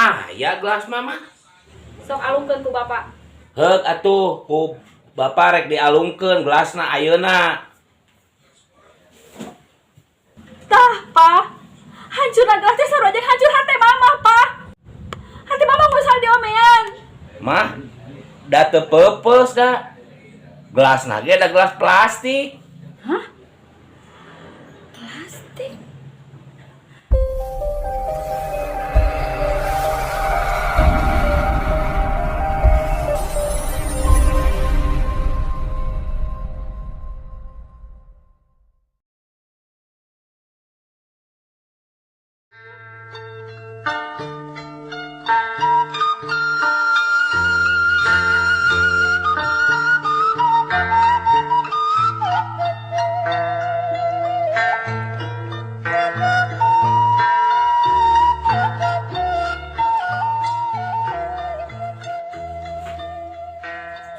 Aya gelas mama. Sok alungkeun ku bapak. Heuk atuh ku bapak rek dialungkeun gelasna ayeuna. Tah, Pa. Hancur gelas teh sarua jeung hancur hate mama, Pa. Hati mama moal diomean. Mah, da teu peupeus da. Gelasna ge da gelas plastik. Hah? Plastik?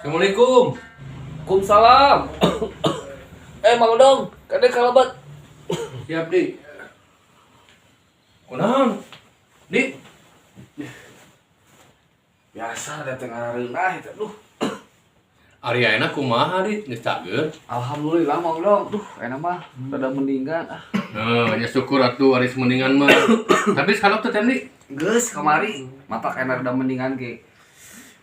Assalamualaikum. Waalaikumsalam. Mang Odong, kade kalabat. Siap, Di. Kunaon? Di. Biasa datang ngareunah eta duh. Ari ayeuna kumaha, Di? Geus cager? Alhamdulillah Mang Odong. Duh, enak mah rada mendingan ah. Heuh, nya syukur atuh ari mendingan mah. Tapi sekarang teh Di. Geus kamari, mata kena rada mendingan ge.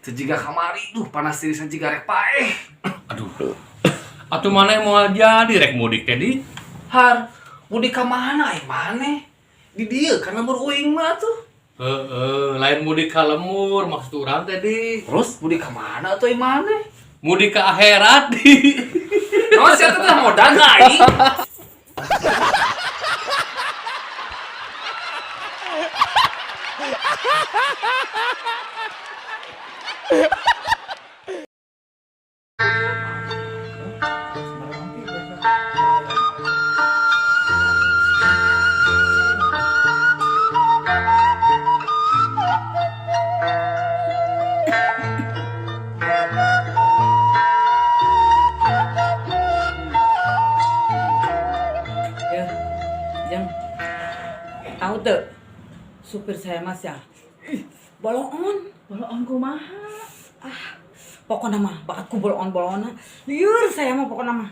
Teu jiga kamari, duh panas tirisan jiga rek paeh. Aduh. Atuh maneh moal jadi rek mudik teh, Di? Har, mudik ka mana ai maneh? Di dieu kan lembur uing mah tuh. Heeh, lain mudik ka lemur maksud urang teh, Di. Terus mudik ka mana atuh ai maneh? Mudik ke akhirat, Di. Naon sia teh modal aing. Ya, Jeng. Tahu tuh, supir saya mas ya. Ih, boloon. Boloon kumaha? Ah, pokoknya mah bakatku boloon-boloon. Liur saya mah pokoknya mah.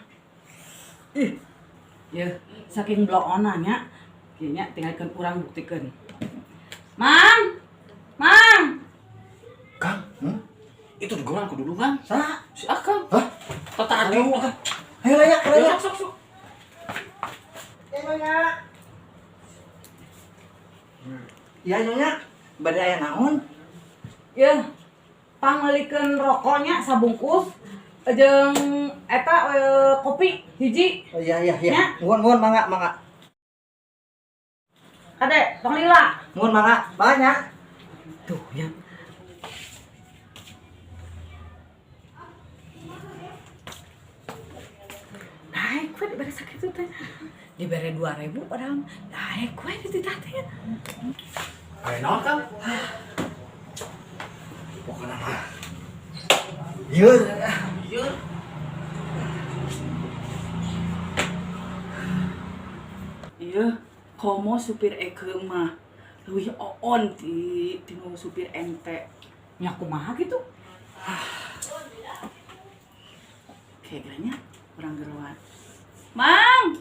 Ih, ya, saking bloonannya, kayaknya tinggalkan kurang buktikan. Mang, Mang, Kang, itu digoran ku dulu kan? Salah. Si Akang. Hah? Tata aduh. Ayo layak, layak. Sok sok sok. Ya nyonya. Ya nyonya, bade aya naon? Ya, pangelikeun rokoknya sabungkus, jeung eta kopi hiji. Oh iya iya iya. Ya. Nuhun nuhun mangga mangga. Kade, tong lila. Nuhun mangga, banyak. Tuh ya. Naik we dibere sakitu teh. Dibere 2000 padahal naik we di titah teh. Aya naon, Kang? Pokokna mah. Ieu. Ieu. Iya, komo supir Eke mah leuwih oon ti tinu supir ente. Nya kumaha gitu? Kayaknya kurang geroan. Mang,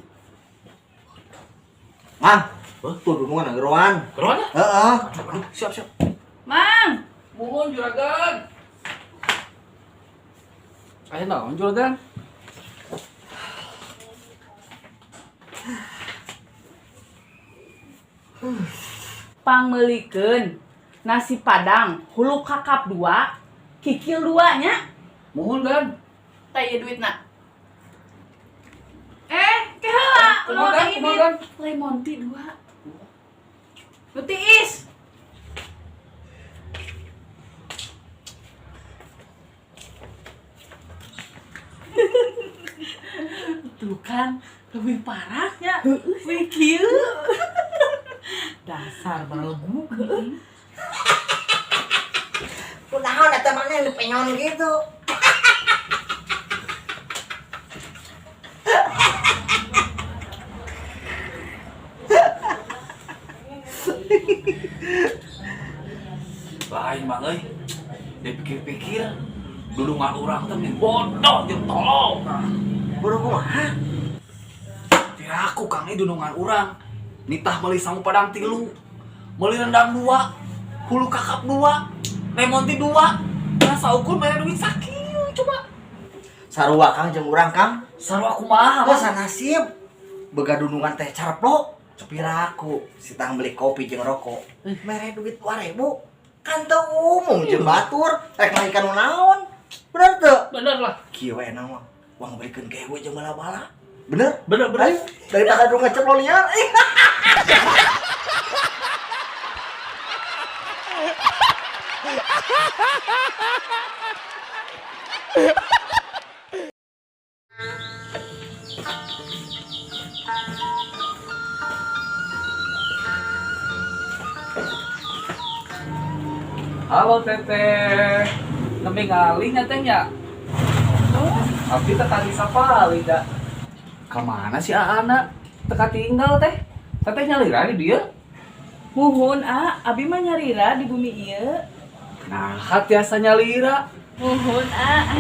Mang, tuh dunungan geroan. Geroan? Heeh. Aduh, siap siap. Mang, Mohon juragan. Aya naon juragan? Pangmeulikeun nasi padang hulu kakap 2, kikil 2 nya. Mohon gan. Tah ieu duitna. Keheula, Kumaha, Gan? Kumaha, Gan? Lemon tea 2. Nu tiis. Tuh kan, lebih parahnya. Wih, kieu. Dasar balegu. Kunaon eta maneh nu penyon gitu. Lain Mang euy. Dipikir-pikir dulungan urang teh mending bodoh jeung tolol. Nah, Bodoh kumaha? Piraku Kang ieu dulungan urang. Nitah meuli sangu padang 3, meuli rendang 2, hulu kakap 2, lemon tea 2. Nah, saukur mere duit sakieu coba. Sarua Kang jeung urang Kang. Sarua kumaha, Masa Mang? nasib boga dunungan teh carplok. Piraku si tang beli kopi jeung rokok. Mere duit 2000. Kan teu umum jeung batur, rek naik nu naon. Bener teu? Bener lah. Kieu we mah uang belikeun gewe jeung bala-bala. Bener? Bener, bener. Ayo, daripada nu ngeceplo liar. Eh. Halo Teteh. Nembe ngalih nya teh nya. Abdi teh tadi sapali da. Ka mana si Aana? Teka tinggal teh. Teteh nyalira di dieu. Muhun ah, abi mah nyarira di bumi ieu. Nah, tiasa nyalira. Muhun ah.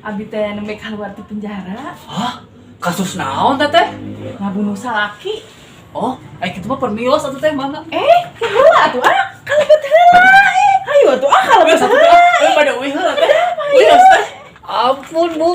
Abi teh nembe keluar ti penjara, Hah? Kasus naon Teteh? ngabunuh salaki. Oh, kitu mah permios atuh teh mangga. Eh, heula atuh ah, kalebet heula. Eh, hayu atuh ah kalebet Biasa tuh heula. teh, pada uih heula teh. Uih teh. Ampun, Bu.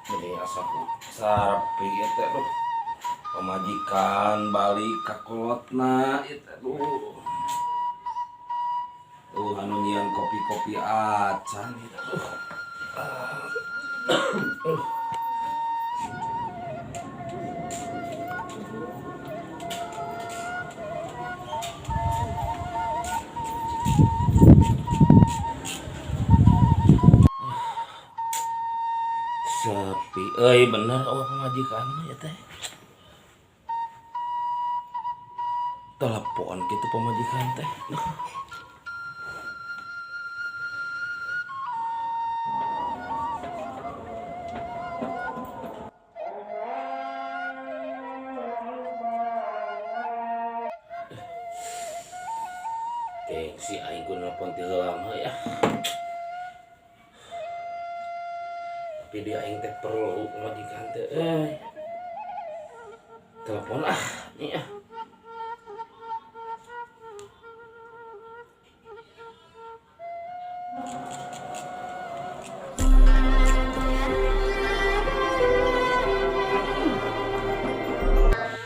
Jadi asa sarepi ieu teh duh. Pamajikan balik ka kolotna ieu teh duh. Tuh anu nyieun kopi-kopi acan ieu teh duh. Sepi euy bener oh pamajikan mah ieu teh. Telepon gitu pamajikan teh. Duh. Gengsi aing ku nelpon ti heula mah ya. Tapi dia aing teh perlu pamajikan teh euy. Telepon ah, nih ah.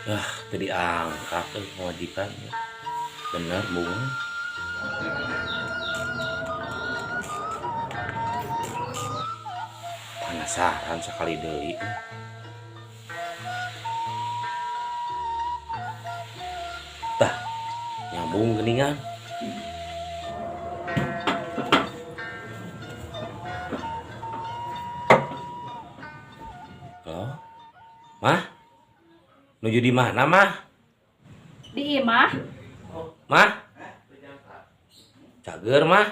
Ah, tadi angkat euy pamajikan. Bener bunga. Penasaran sekali deui. Tah, nyambung geuningan. Halo? Mah? Nuju di mana, Mah? Di imah. Mah? Cager, Mah?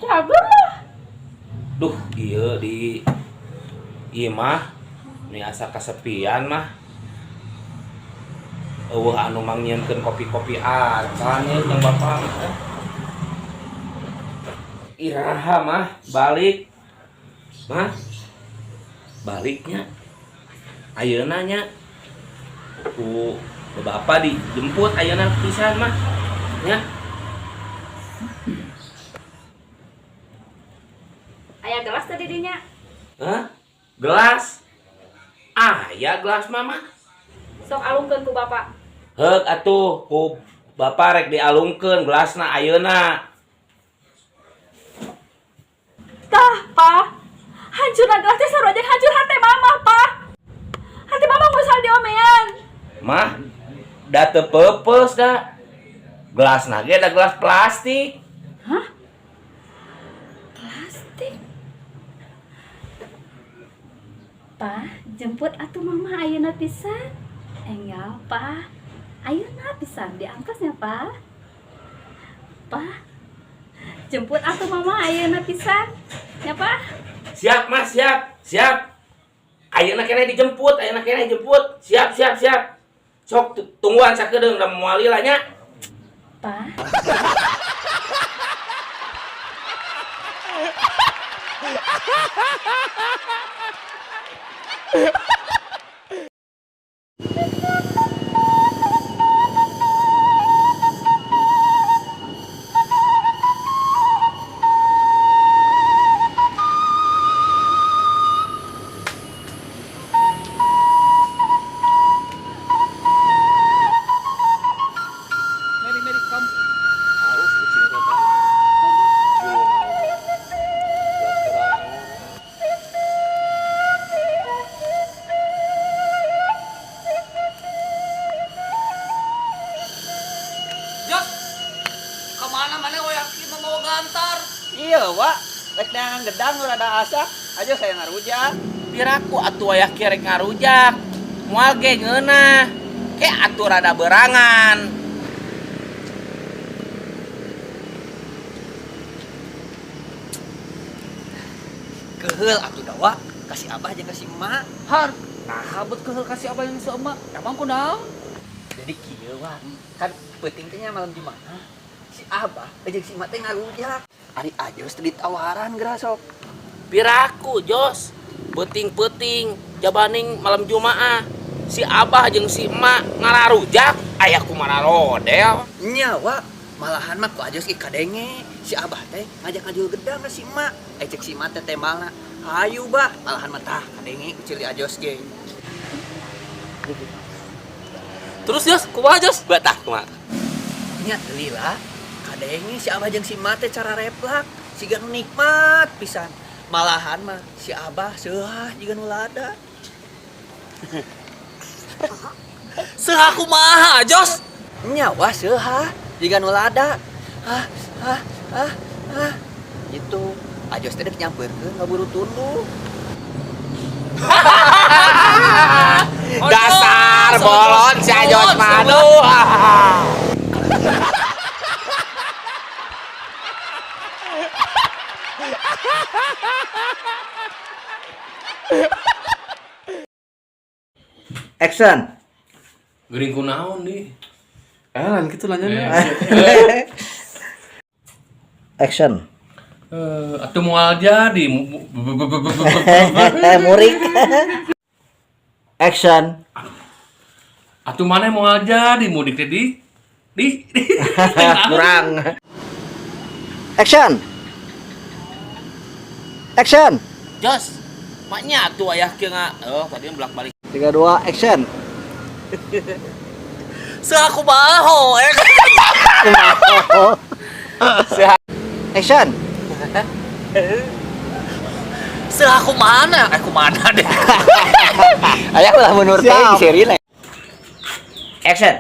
Cager lah. Duh, ieu di imah ni asa kasepian, Mah. Eueuh anu mangnyieunkeun kopi-kopi acan ieu jeung bapak. Iraha, Mah, balik. Mah. Baliknya. Ayeuna nya ku bapak dijemput ayeuna pisan, Mah. Nya. Aya gelas tadi dinya. Hah? Gelas? Aya gelas mama. Sok alungkeun ku bapak. Heuk atuh ku bapak rek dialungkeun gelasna ayeuna. Tah, Pa. Hancurna gelas teh sarua jeung hancur hate mama, Pa. Hate mama moal diomean. Mah, da teu peupeus da. Gelasna ge da gelas plastik. Hah? Plastik? Pa, jemput atuh mama ayeuna pisan. Enggal, Pa. Ayeuna pisan diangkasnya, Pa. Pa, jemput atuh mama ayeuna pisan. Ya, Pa? Siap, Mas, siap. Siap. Ayeuna keneh dijemput, ayeuna keneh jemput. Siap, siap, siap. Sok tungguan sakedeung da moal lila nya. Pa. Mary, Mary, come. Halus kucing teh. Jos, kemana mana wayah kita mau gantar? Iya, Wak. Rek neangan gedang nu rada asak, aja saya ngarujak. Piraku atuh aya kieu rek ngarujak. Moal ge ngeunah. Ke atuh rada berangan. Keheul atuh da, Wak. Kasih abah jeung kasih emak. Har, nah bet keheul kasih abah yang seemak. Emang kunaon? Jadi kieu, Wak. Kan peuting teh nya malam Jumat. Si abah jeung si emak teh ngarujak. Ari Ajos teh ditawaran geura sok. Piraku Jos, peuting-peuting jabaning malam Jumaah. Si abah jeung si emak ngararujak, aya kumaha rodel. Nya, Wak. Malahan mah ku Ajos ge kadenge. Si abah teh ngajak ngajual gedang ka si emak. Eh cek si emak teh tembalna. Hayu bah, malahan mah tah kadenge ku cili Ajos ge. Terus Jos, kumaha Jos? Batah kumaha? Nya lila, kadenge si abah jeung si emak teh cara replak, siga nu nikmat pisan. Malahan mah si abah seuhah jiga nu lada. Seuhah kumaha, Jos? Nya wah seuhah jiga nu lada. Ah ah ah ah. Gitu. Ajos teh dek nyampeurkeun ngaburu tunduh. Dasar bolon si Ajos mah aduh. Action. Geuring kunaon nih? Eh, lain gitu nanya. Action. Atuh moal jadi. Murik. Action. Atuh maneh moal jadi mudik teh di Kurang. Action. Action. Jos, maknya atuh aya kieu nga. Oh, tadi bolak-balik. 3 2 action. Seuhah kumaha, eh. Action. Seuhah kumana? Eh kumana deh. Aya ulah mundur teh Siap. di seri lah. Action.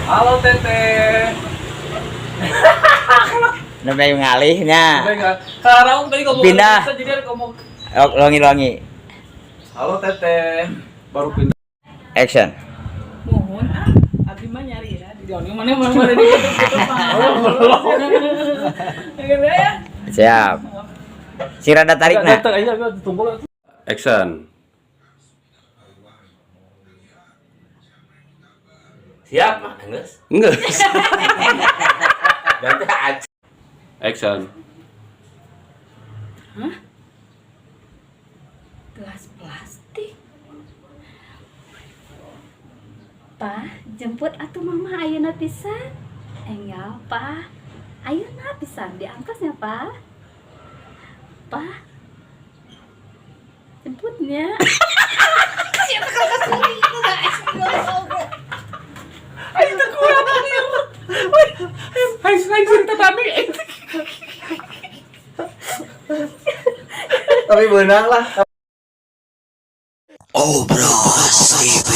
Halo Teteh. Nembe ngalihnya. Sekarang tadi ngomong Pindah. bisa jadi ada ngomong. Longi-longi. Halo Teteh. Baru pindah. Action. Mohon ah, abdi mah nyari ya di daun mana mana mana di gitu ya. Siap. Si rada tarik na. Tunggu. Action. Siap, mah geus. Enggak. Ganti aja. Action. Hah? Gelas plastik. Pa, jemput atuh mama ayeuna pisan. Enggal, Pa. Ayeuna pisan diangkasnya, Pa. Pa. Jemputnya. Hai, hai cerita tadi. Tapi benang lah. Obras TV.